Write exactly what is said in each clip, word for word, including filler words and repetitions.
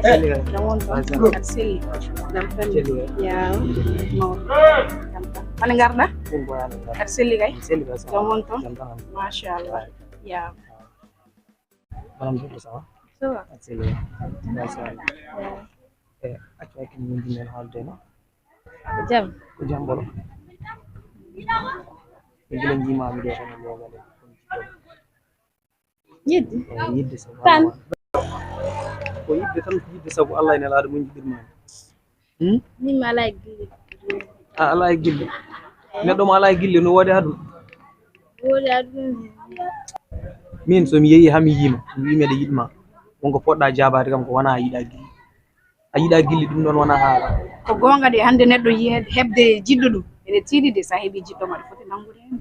Jam woni toon. Aɗa selli. Jam tan. Yaa. Mawɗo. Jam tan. Mane ngarɗa? Aɗa selli kay? Jam woni toon. Machallah. Yaa. Madame Diop, ça va? Ça va. Aɗa selli. Machallah. Yaa. Eh, accu hakke min jimen haalde no. Ko jam. Ko jam ɓolo. Min gila njiimaami ɗo tan e logale. Yidde. Yidde sabu tan. Ko yidde tan, ko yidde sabu Allah e Nelaaɗo mo njiɗirmaami. Hmm? Min mi alaa e gille. A alaa e gille? Neɗɗo mo alaa e gille no woodi aduna? Woodi aduna. Min so mi yehi haa mi yiima, mi wii miɗa yiɗ ma. Wonko poɗɗa jaabaade kam ko wona a yiɗa gille. A yiɗa gille, ɗum ɗon wona haala. Ko goonga de, hannde neɗɗo yi-, heɓde jiɗɗo ɗum, ene tiiɗi de, so a heɓi jiɗɗo ma, aɗa foti nanngude heen.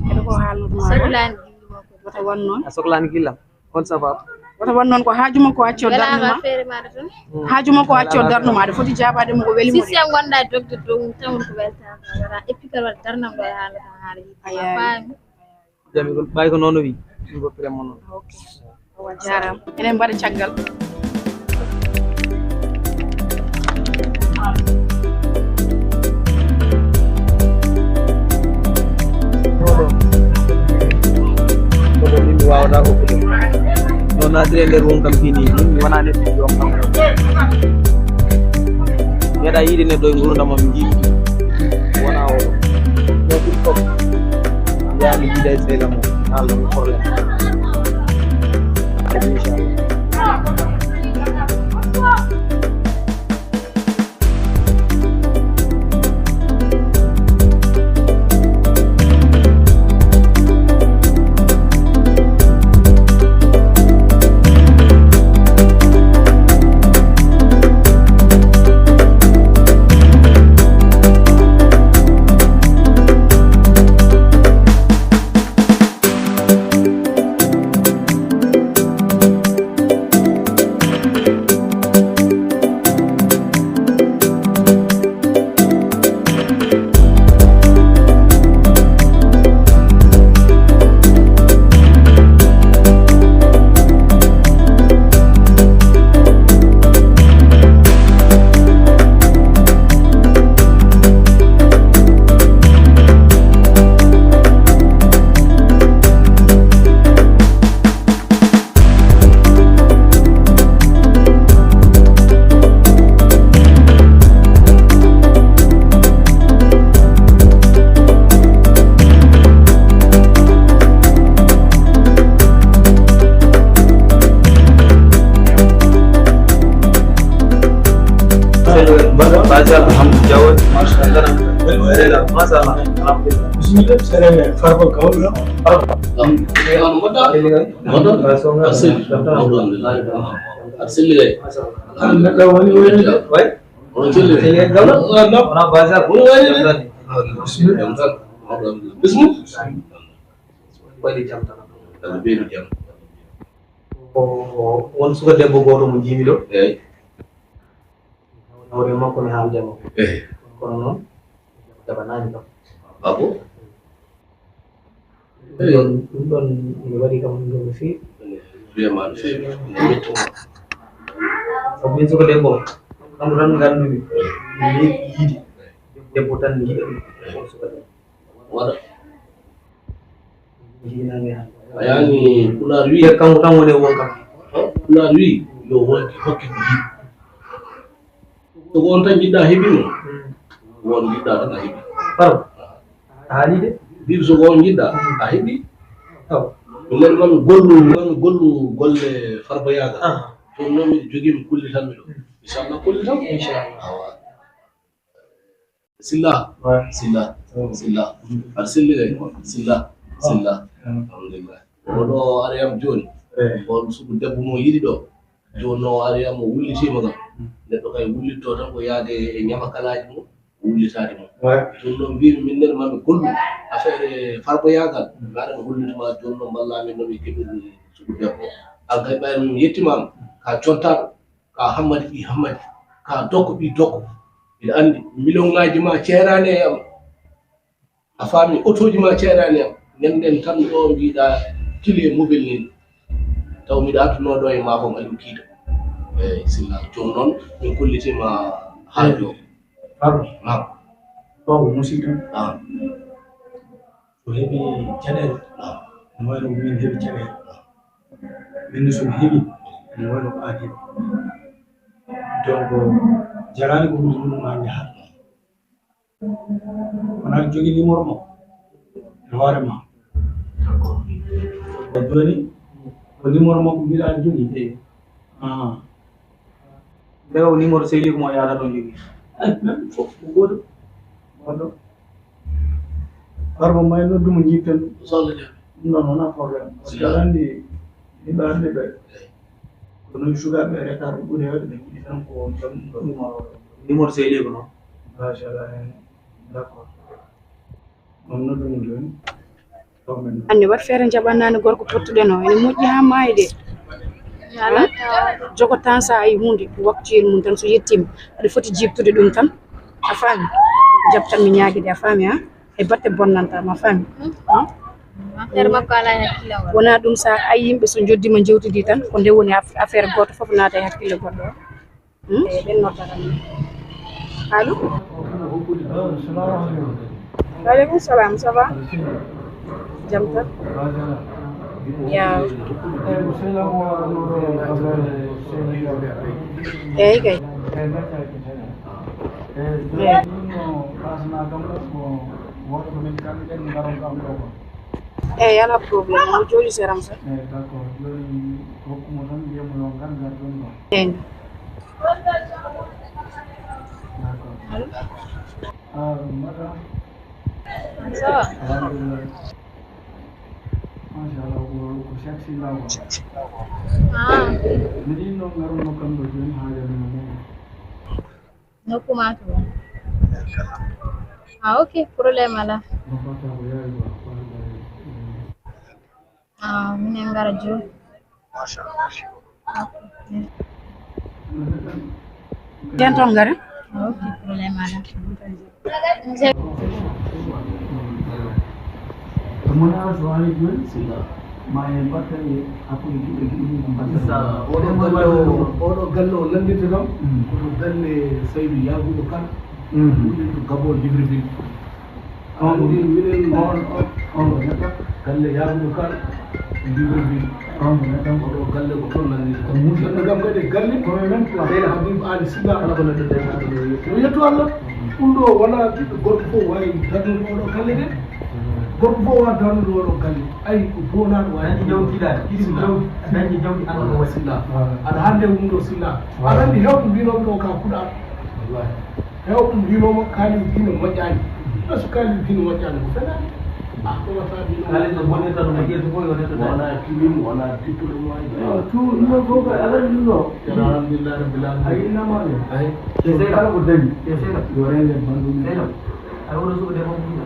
Kadi ko haalnutma. Soklaani gille makko. Wota won noon. A soklaani gillam? On sababu? Wota won noon, ko haaju makko o acci o darnuma. Haaju makko o acci o darnuma, aɗa foti jaabaade mo ko weli mo de. Si, si a ngonɗa e dogde dow, tawon ko weltaama, wala, et puis kadi waɗa darnam ɗo e haala tan haala yiɗde ma, a faami? Jami ko ɓay ko noon o wi. Ɗum ko vraiment noon. Ok. Awa, jaaraama. Enen mbaɗa caggal. Oɗo, oɗo min mi waawata hokkude. No naatiri e nder won kam fini, min mi wona neɗɗo joom kam. Mi yiɗa yiide neɗɗo e nguurndam am, mi jiiɗi. Wona oɗo. Ɗo ɗum fof. Yaani yiide e seyla mo. Haalno mi problème. Inchallah. Machallah, alhamdulillah. Machallah, alhamdulillah. Bismillah, sere farba kawla. Farba. Alhamdulillah. Alhamdulillah. Alhamdulillah. Oɗon celli de. Oɗon celli de. Wona bazar. Oɗon waɗi de. Bismillah. Waɗi jam tan. Aɗa ɓeydi jam. Ko won suka debbo gooto mo njiimi ɗo. Eeyi. Nawre makko mi haalde mo. Eeyi. Kono noon, jabanaani kam. Babo? Ɗum ɗon, ɗum ɗon ene waɗi kam ɗum ɗo no feewi. Vraiment no feewi. Ene metti mo. Sabu min suka debbo, kanko tan nganndu-mi. Mi yiɗi debbo tan mi yiɗa ɗum. Ko suka debbo. Waɗa. Jibinani han. A yaani Pulaar wii. Kanko tan woni e won kam. Pulaar wii, yo wonki hokke ko yiɗi. So ko on tan njiɗɗa heɓi mo, ko on njiɗɗa tan a heɓi. Pardon. A haali de. Mbiɗo so ko on njiɗɗa, a heɓi. Aw. Ɗum waɗi man gollu, man gollu golle farboyaagal. Ah. Ɗum noon miɗo jogii mi kullitanmi ɗo. Inchallah kullitan. Inchallah. Awa. Silla. Ouais. Silla. Mm. Silla. Mm. Aɗa selli kay. Silla. Ah. Silla. Mm. Alhamdulillah. Oɗo ari am jooni. Eh. On sugu debbo mo yiɗi ɗo. Jooni o ari am o wullitiima kam. Mm. Neɗɗo kay wullitto tan ko yaade e ñamakalaaji mum, wullitaade mum. Ouais. Jooni noon mbiymi min nen mami gollu affaire farboyaagal. Mm. Mi ara mi hollituma jooni noon mballa min no mi keɓiri sugu debbo. An kay ɓayri min yettimaama ka contaaɗo. Ka Hammadi ɓii Hammadi, ka Dokko ɓii Dokko. Miɗa anndi, miliyoŋaaji ma ceeraani e am. A faami, otooji ma ceeraani e am. Ndennden tan ɗo mbiɗa kile mobel nii. Taw miɗa artunoo ɗo e maa ko Aliou Kiita. Eyi, silla. Jooni noon, min kollitima haajo. Farba. Naam. Farba, musidɗo. Naam. So heɓi caɗeele, naam, no wayno ko min heɓi caɗeele. Min ne, so mi heɓi, no wayno ko an heɓi. Donc, jaraani ko woni ɗum ma njaha. Wona aɗa jogii numéro makko e hoore ma. D'accord. E jooni, ko numéro makko mbiɗa aɗa jogii? Eyi. Ah. Nde o numéro sehli ko mo yaada ɗon jogii. Eh, même fof ko gooto. Goɗɗo. Farba, ma en noddu mo, njiitten. Sohla Dia. Ɗum ɗon wonaa problème. Parce que aɗa anndi, yimɓe arde ɓe, ko noon sukaaɓe retard ɓuri heewde, ɓe njiɗi tan ko jom ɗum o. Numéro sehli ko noon. Machallah, eh. D'accord. On noddu mo jooni. Ɗo men. Anne, waɗ feere njaɓan naane gorko pottuɗen o. Ene moƴƴi haa maayi de. Ala. Jogo tan so a yi huunde, waktuyel mum tan so yettiima, aɗa foti jiiɓtude ɗum tan. A faami? Jaɓ tan mi ñaagi de, a faami, ha? E batte bonnanta ma, a faami? Hmm? Affaire makko alaa e hakkille o. Wonaa ɗum, so a yi yimɓe so njoddima, njewtidi tan, ko nde woni af-, affaire gooto fof naata e hakkille goɗɗo o. Hmm? Eh, ɓen noddata min. Allo? Salamu aleykum. Wa aleykum salam, ça va? Jam tan? Yaa. Eyi kay. Eyi. Eyi, alaa problème, mo jooli seram sa. Eyi, d'accord. Jooni hokku mo tan, mbiyen mo yo ngar, ngar jooni ɗo. Eyi. D'accord. Allo? Ah, mbaɗa? Ça va? Alhamdulillah. Machallah, ko, ko Cheikh Sylla ko. Ah. Mi ɗin ɗo ngarunno kam ɗo jooni, haajani mo. Nokku ma to. Ah, ok, problème alaa. No fata ko yaari ko, ko haajani. Ah, minen ngara jooni. Nden toon ngare. Ok, problème alaa. Ko mona so ari jooni, ma en mbatta e hakkunde juuɗe ɗiɗi, mbatta. Sa, oɗo galle o, oɗo galle o lanndinta kam, mm, ko to galle Saydou Yaaguɗo Kan, mm, woni to Gabon, Libreville. On, minen, on, on, on, galle Yaaguɗo Kan, Libreville. On, on, oɗo galle ko toon nanni. Ko musidɗo kam kadi e galle. Ko men. Seydi Habib Ali Silla, ala ko neɗɗo dañi. Yo yettu Allah. Ɗum ɗo wona ɓiɗɗo gorko fof waawi darnude oɗo galle de. Gorko fof waawi darnude oɗo galle. Ay, ko bonaaɗo waawi. Dañde jawdi kiɗaaɗi. Silla. Dañde jawdi Allah ko waɗi. Silla. Voilà. Aɗa hannde wumɗo Silla. Voilà. Aɗa anndi hewɓe mbinooɓe ɗo ka kuɗaaɗo. Wallahi. Heewɓe mbinooma kaalis diine moƴƴaani. Est-ce que kaalis diine moƴƴaani ko fenaande? Ah, ko wata diine. Kaalis no bonnirta, no ƴeewta fof yo neɗɗo dañ. Wona kilim, wona diplôme, wona. Yo, tout, ɗum ɗo fof ko alaa ɗum ɗo. Alhamdulillah rabbil alamin. A yiɗnama ɗum. Ay. Kala ko dañi. Yo rende banndum. Seydi, a wono suka debbo mum.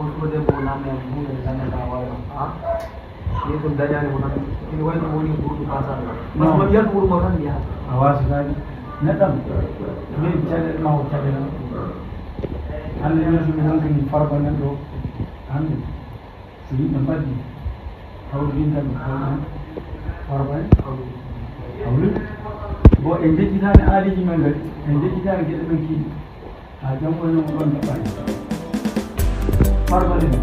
On suka debbo o namne, mum e namne ka wawa. Ah. Yeeso dañaani mo tan, ina wayi no woni ɓurɗo fasaade. Parce que non. Won yaltu wuro ngo tan mi yaha. A waasataani. Neɗɗam, min caɗeele ma o caɗeele am. Hannde min so mi nangini Farba nan ɗo, hannde, so yimɓe mbaɗi, hawri ɗin tan, hawri Farba en, hawri. Bon, en njettitaani aadiiji men kadi, en njettitaani geɗe men kiiɗe. Haa janngo e janngo ɗon njaɓɓani. Farba ɗen.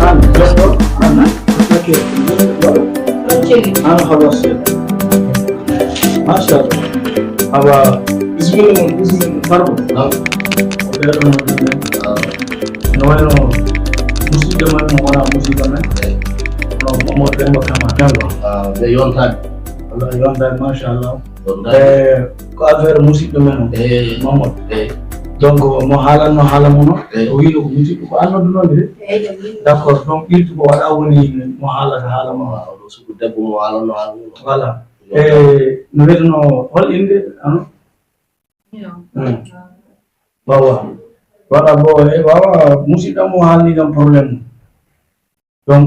An, doktor, an, an, hawa sel. Machallah. Awa, bismillah, bismillah, Farba. Naam. Ko ɓeeɗo noon ɗum ɗen. Naam. No wayno musidɗo men mo wona musidɗo men. Eyi. Mo Demba Kama, Demba. Ah, ɓe yontaani. Walla yontaani, machallah. Yontaani. Eh, ko affaire musidɗo men o, eh, Mamadou. Eh. Donc, mo haalanno haala mum o, eh, o wiino ko musidɗo, ko annduɗo noon de. Eh, jam. D'accord, donc, ɓirtu ko waɗa woni mo haalata haala mum o. Ah, oɗo suku debbo mo haalanno haala mum o. Voilà. Yontaani. Eh, no wiyeteno, hol innde, ano? Iyo. Hmm. Wawa. Waɗa bo, eh, wawa, musidɗo mo haalni kam problème. Donc,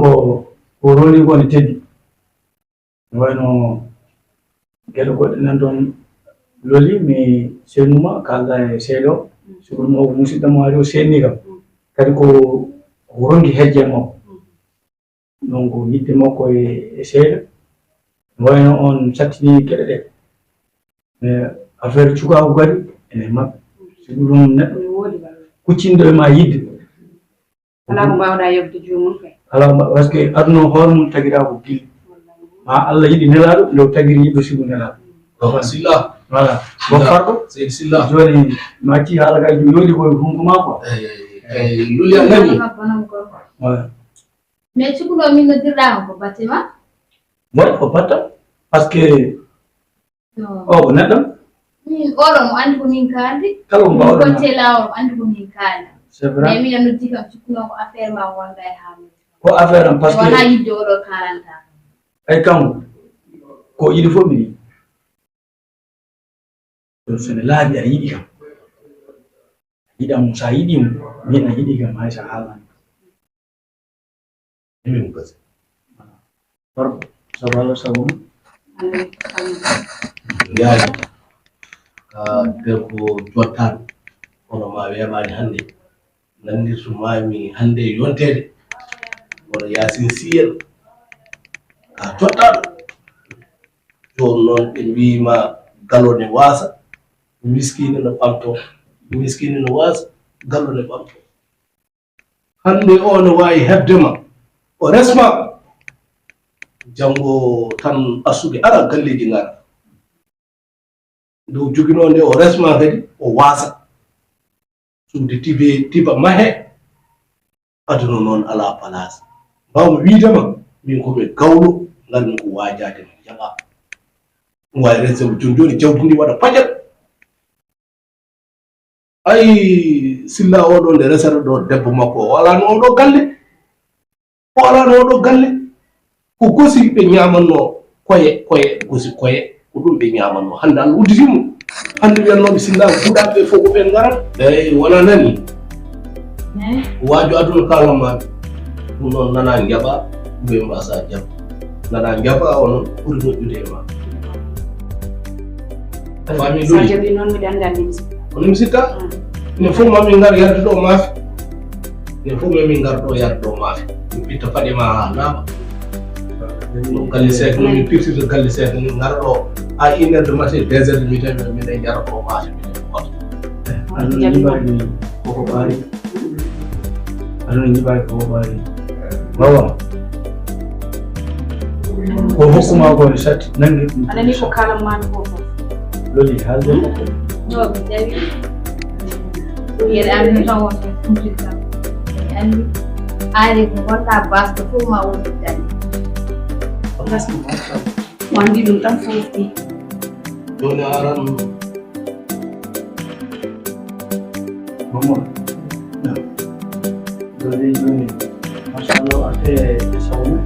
ko roni ko ne teddi. Wayno geɗe goɗɗe nan toon loli, mi seenuma, kalda e seeɗo. Siko ɗum o ko musidɗo mo ari o seenni kam. Kadi ko, ko ronki hejje makko. Donc, yiɗde makko e, e seeɗa. Wayno on sattini geɗe ɗe. Mais affaire cukaaku kadi ene maɓɓe. Siko ɗum neɗɗo kuccinɗo e ma yiɗde. Alaa ko mbaawɗaa yoɓde joomum kay. Alaa ko mba-, parce que aduna o hoore mum tagiraa ko gilli. Ma Allah yiɗi nelaaɗo, nde o tagiri yiɗo sibu nelaaɗo. Baba Silla. Voilà. Bon, Silla. Farko. Seydi Silla. Jooni, ma ci haala kay, jooɗi ko e hunko ma quoi. Eh, eh, Luli a nani? Voilà. Mais cukuno min noddirɗaa ko batte ma? Bon, ko batte. Parce que o ko neɗɗo. Min oɗo mo anndi ko min kaaldi. Kala ko mbaawɗon. Ko tela o mo anndi ko min kaaldi. C'est vrai. Mais min a noddi kam cukuno ko affaire ma wonda e haamude. Ko affaire am parce que wona yidde oɗo kalanta. Ay kanko. Ko yiɗi fof mi yiɗi. Ɗum so ne laaɓi aɗa yiɗi kam. A yiɗam mo, so a yiɗi mo, min a yiɗi kam, hay so a haalani. Emin gasa. Gorko, sabu Allah, sabu mum. Yaani, ka debbo jottaɗo, kono ma weeɓaani hannde. Nanngirtu maami hannde e yonteede. Kono Yaasin Siyel, ka jottaɗo. Jooni noon ɓe mbiima galo ne waasa, miskiino no ɓamtoo. Miskiino no waasa, galo ne ɓamtoo. Hannde o no waawi heɓde ma, o resma. Janngo tan asuɓe ara, galleeji ngara. Nde o joginoo nde, o resma kadi, o waasa. Suudu tibe, tiba mahe. Aduna noon alaa palaas. Mbaawmi wiide ma, min ko mi gawlo, ngarmi ko waajaade, mi jaɓa. Ɗum waawi resde ko jooni jooni, jawdi ndi waɗa pajat. Ay, Silla oɗo nde resata ɗo debbo makko, o alano oɗo galle. O alano oɗo galle. Ko gosi ɓe ñamanno koye, koye, gosi koye. Ko ɗum ɓe ñamanno. Hannde Allah udditi mo. Hannde wiyannoɓe Silla buɗaɓe fof ko ɓen ngarat. Eyi, wona nani? Eyi. Waajo aduna kalan ma. Ɗum noon nana jaɓa, ɓe mbasa jaɓ. Nana jaɓa, onon ɓuri moƴƴude e ma. Fami sa lori. Jaɓi noon, miɗa anndi anndi mi sikka. Kono mi sikka? Mm. Minen fof ma min ngar yarde ɗo maafe. Minen fof ma min ngar ɗo yarde ɗo maafe. Mi pitta paɗe ma ha laaɓa. Ɗum galle seeɗa, min pirtirta galle seeɗa, min ngara ɗo à une heure de matin, deux heures de matin, min, min yara ɗo maafe, min hoota. Aɗa jaɓi noon. Koko ɓaari. Aɗa njiɓaaki ko ɓaari. Wawa. Ko hokkuma ko e sat nangi. Anani ko kalan mami ko fof. Loli haalde. No, ɓe tawi. Ɗum yere anndi tan wonto e funtir kam. Ɓe anndi. Aare ko gonɗa bas ko fof ma woni dani. Bas ko gonɗa. Mo anndi ɗum tan fof ɗi. Jooni aran. Mamadou. Jooni, jooni. Machallah, ate e sawno.